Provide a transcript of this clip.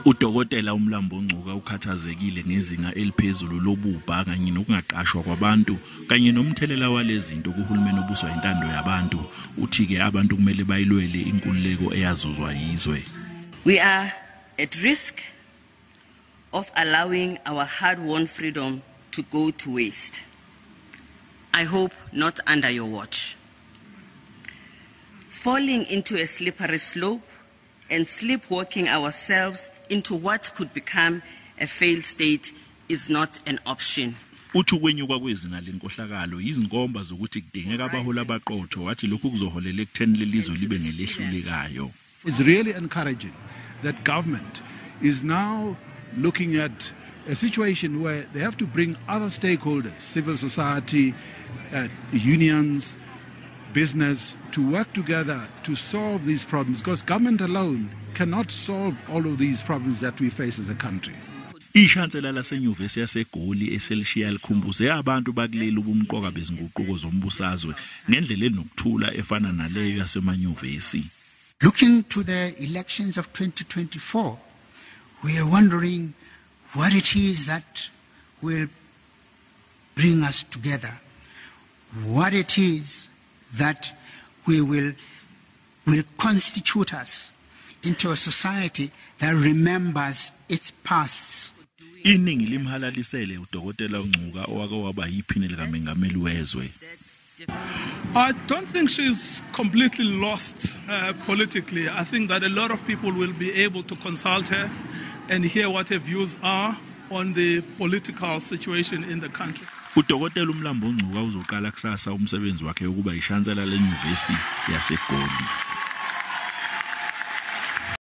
Udokotela uMlambo-Ngcuka ukhathazekile ngezinga eliphezulu lobubha kanye nokungaqashwa kwabantu kanye nomthelela walezinto kuhulumeni obuswa intando yabantu. Uthi-ke abantu kumele bayilwele inkululeko eyazuzwa yizwe. We are at risk of allowing our hard-won freedom to go to waste. I hope not under your watch. Falling into a slippery slope and sleepwalking ourselves into what could become a failed state is not an option. Uthi ukwenyuka kwezinga lenkohlakalo yizinkomba zokuthi kudingeka abaholi abaqotho, wathi lokhu kuzoholela ekutheni lelizwe libe ngelehlulekayo. It's really encouraging that government is now looking at a situation where they have to bring other stakeholders, civil society, unions, business, to work together to solve these problems, because government alone cannot solve all of these problems that we face as a country. Ishansela lasenyuvesi yaseGoli eselishiya likhumbuze abantu bakuleli ubumqoka bezinguquko zombusazwe ngendlela enokuthula efana naleyo yasemanyuvesi. Looking to the elections of 2024, we are wondering what it is that will bring us together, what it is that we will constitute us into a society that remembers its past. Iningi limhalalisele udokotela uNgcuka owake waba yiphini likamengameli wezwe. I don't think she's completely lost politically. I think that a lot of people will be able to consult her and hear what her views are on the political situation in the country. Udokotela uMlambo-Ngcuka uzoqala kusasa umsebenzi wakhe ukuba ishansela lenyuvesi yaseGoli.